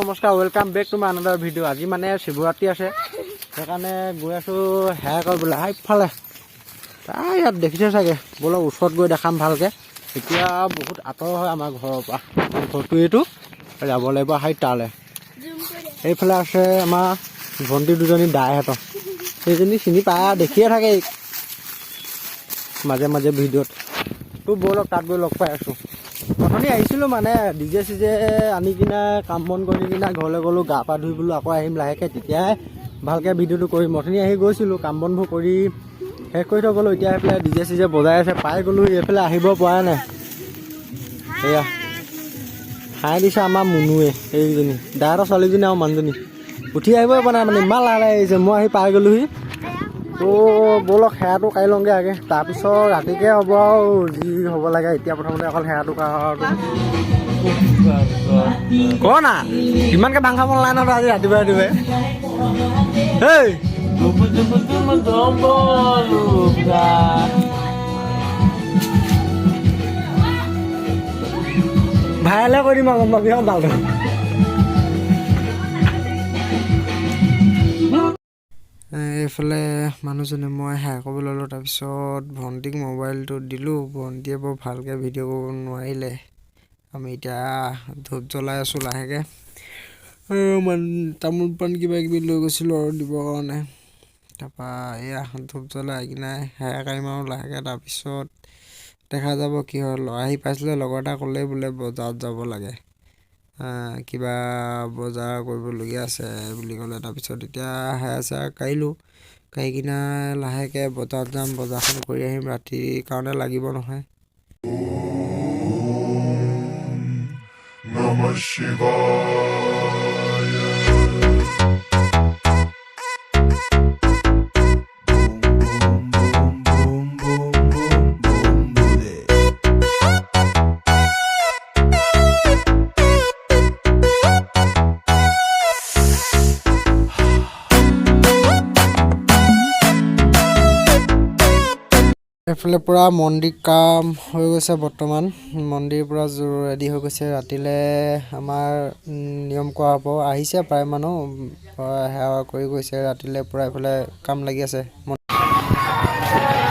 নমস্কাৰ, welcome back to my another video. আজি মানে শিৱৰাত্ৰি আছে, সেইকাৰণে গৈ আছোঁ সেৱা কৰিবলৈ। সেইফালে তাই ইয়াত দেখিছে চাগে, ব'লক ওচৰত গৈ দেখাম ভালকৈ। এতিয়া বহুত আঁতৰ হয় আমাৰ ঘৰৰ পৰা। ঘৰটো এইটো, যাব লাগিব সেই তালৈ। এইফালে আছে আমাৰ ভণ্টি দুজনী, দাইহঁতৰ সেইজনী চিনি পায়, দেখিয়ে থাকে মাজে মাজে ভিডিঅ'ত। তো ব'লক, তাত গৈ লগ পাই আছোঁ। অথনি আহিছিলোঁ মানে ডিজে চিজে আনি কিনে, কাম বন কৰি কিনে ঘৰলৈ গ'লোঁ, গা পা ধুই বোলো আকৌ আহিম লাহেকৈ, তেতিয়াহে ভালকৈ ভিডিঅ'টো কৰিম। অথনি আহি গৈছিলোঁ, কাম বনবোৰ কৰি শেষ কৰি থৈ গ'লোঁ। এতিয়া এইফালে ডিজে চিজে বজাই আছে, পাই গ'লোঁ, এইফালে আহিব পৰা নাই। এয়া হাঁহি দিছে আমাৰ মুনুৱে, এইজনী দাহঁতৰ ছোৱালীজনী আৰু মানুহজনী উঠি আহিবই পৰা নাই, মানে ইমান লাহে লাহে আহিছে। মই আহি পাই গ'লোহি। তো ব'লক, সেৱাটো কাঢ়ি লওঁগৈ আগে, তাৰপিছত ৰাতিকে হ'ব আৰু যি হ'ব লাগে। এতিয়া প্ৰথমতে অকল সেৱাটো কাঢ়াটো ক না। ইমানকে ভাং খাব নালাগে নহয় আজি ৰাতিপুৱাই ৰাতিপুৱাই। হেই। ভাইৰেলে কৰি দিম আৰু, গম পাবি আৰু ভালটো। এইফালে মানুহজনে মই সেৱা কৰিব ল'লোঁ। তাৰপিছত ভণ্টিক মোবাইলটো দিলোঁ, ভণ্টিয়ে বৰ ভালকৈ ভিডিঅ' কৰিব নোৱাৰিলে। আমি এতিয়া ধূপ জ্বলাই আছোঁ লাহেকৈ আৰু মান তামোল পাণ কিবা কিবি লৈ গৈছিলোঁ আৰু দিবৰ কাৰণে। তাৰপৰা এয়া ধূপ জ্বলাই কিনে সেৱা কাঢ়িম আৰু লাহেকৈ, তাৰপিছত দেখা যাব কি হয়। আহি পাইছিলে, লগৰ এটা ক'লেই বোলে বজাৰত যাব লাগে, কিবা বজাৰ কৰিবলগীয়া আছে বুলি ক'লে। তাৰপিছত এতিয়া সেৱা চেৱা কাঢ়িলোঁ, কাঢ়ি কিনে লাহেকৈ বজাৰত যাম, বজাৰখন কৰি আহিম, ৰাতিৰ কাৰণে লাগিব নহয়। Namah Shivaya. Boom, boom, boom, boom, boom, boom, boom. এইফালে পূৰা মন্দিৰ কাম হৈ গৈছে বৰ্তমান, মন্দিৰ পূৰা ৰেডি হৈ গৈছে। ৰাতিলৈ আমাৰ নিয়ম কৰা হ'ব। আহিছে প্ৰায় মানুহ, সেৱা কৰি গৈছে। ৰাতিলৈ পূৰা এইফালে কাম লাগি আছে।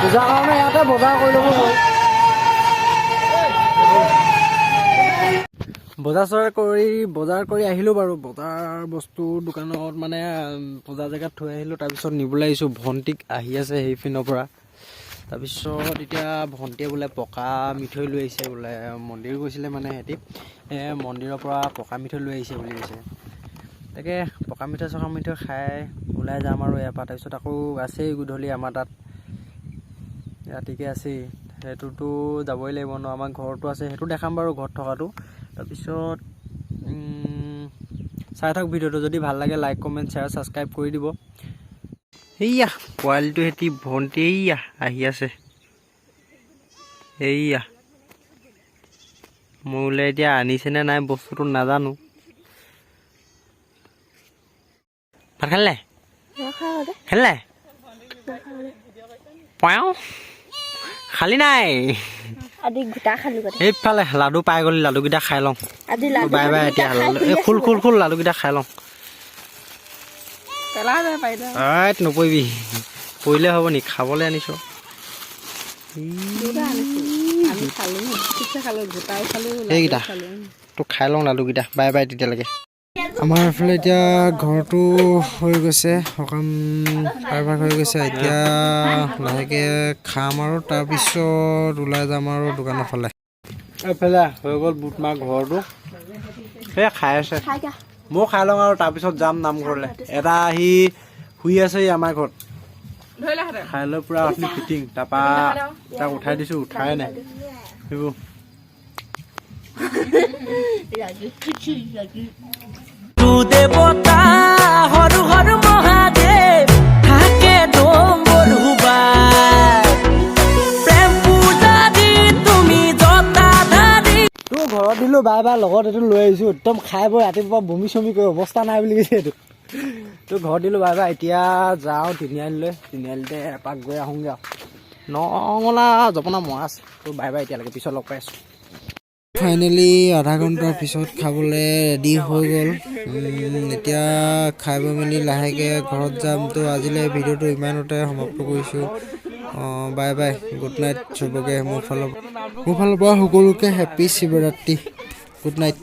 পূজাৰ কাৰণে ইয়াতে বজাৰ কৰি ল'ব হ'ল। বজাৰ চজাৰ কৰি, বজাৰ কৰি আহিলোঁ বাৰু। বজাৰ বস্তু দোকানত মানে পূজা জেগাত থৈ আহিলোঁ। তাৰপিছত নিবলৈ আহিছোঁ ভণ্টিক, আহি আছে সেইপিনৰ পৰা। তাৰপিছত এতিয়া ভণ্টিয়ে বোলে পকা মিঠৈ লৈ আহিছে বোলে, মন্দিৰ গৈছিলে মানে সিহঁতি, মন্দিৰৰ পৰা পকা মিঠৈ লৈ আহিছে বুলি কৈছে। তাকে পকা মিঠৈ চকা মিঠৈ খাই ওলাই যাম আৰু ইয়াৰ পৰা। তাৰপিছত আকৌ আছেই গধূলি আমাৰ তাত ৰাতিকে আছেই, সেইটোতো যাবই লাগিব ন। আমাৰ ঘৰটো আছে, সেইটো দেখাম বাৰু ঘৰত থকাটো। তাৰপিছত চাই থাকক ভিডিঅ'টো, যদি ভাল লাগে লাইক, কমেণ্ট, শ্বেয়াৰ, ছাবস্ক্ৰাইব কৰি দিব। এইয়া পোৱালিটো সেতি ভণ্টি এইয়া আহি আছে। এইয়া মোলৈ এতিয়া আনিছেনে নাই বস্তুটো নাজানো। ভাত খালে নাই? খালি নাই? পয়াও খালি নাই? আজি গোটা খালো। এইফালে লাডু পাই গ'লি, লাডুকেইটা খাই লওঁ। আজি লাডু। Bye bye. এতিয়া এই খোল খোল খোল, লাডুকেইটা খাই লওঁ। আইত নপৰিবি, পৰিলে হ'ব নি? খাবলৈ আনিছ। এইকেইটা তোক খাই লওঁ লাডুকেইটা। বাই বাই তেতিয়ালৈকে। আমাৰ এইফালে এতিয়া ঘৰটো হৈ গৈছে, সকাম প্ৰায়ভাগ হৈ গৈছে। এতিয়া লাহেকৈ খাম আৰু তাৰপিছত ওলাই যাম আৰু দোকানৰ ফালে। এইফালে হৈ গ'ল বুট মাহ ঘৰটো, সেই খাই আছে। ময়ো খাই লওঁ আৰু তাৰপিছত যাম নামঘৰলৈ। এটা আহি শুই আছে আমাৰ ঘৰত, খাই লৈ পূৰা অথনি ফিটিং। তাৰপৰা তাক উঠাই দিছোঁ, উঠাই নাই সেইবোৰ। দেৱতা হৰ হৰ মহাদেৱ থাকে প্ৰেম পূজাৰী তুমি জটাধাৰী। তোৰ ঘৰত দিলোঁ বাই বাই, লগত এইটো লৈ আহিছোঁ। একদম খাই বৈ ৰাতিপুৱা বমি চমি কৰি অৱস্থা নাই বুলি কৈছে এইটো। তোৰ ঘৰত দিলোঁ বাই বাই। এতিয়া যাওঁ তিনিআলিলৈ, তিনিআলিতে এপাক গৈ আহোঁগৈ আৰু নঙলা জপনা মৰা আছে। তোৰ বাই বাই এতিয়ালৈকে, পিছত লগ পাই আছোঁ। ফাইনেলি আধা ঘণ্টাৰ পিছত খাবলৈ ৰেডি হৈ গ'ল। এতিয়া খাই বৈ মেলি লাহেকৈ ঘৰত যাম। তো আজিলৈ ভিডিঅ'টো ইমানতে সমাপ্ত কৰিছোঁ। অঁ, বাই বাই, গুড নাইট চবকে। মোৰ ফালৰ পৰা সকলোকে হেপ্পী শিৱৰাত্ৰি, গুড নাইট।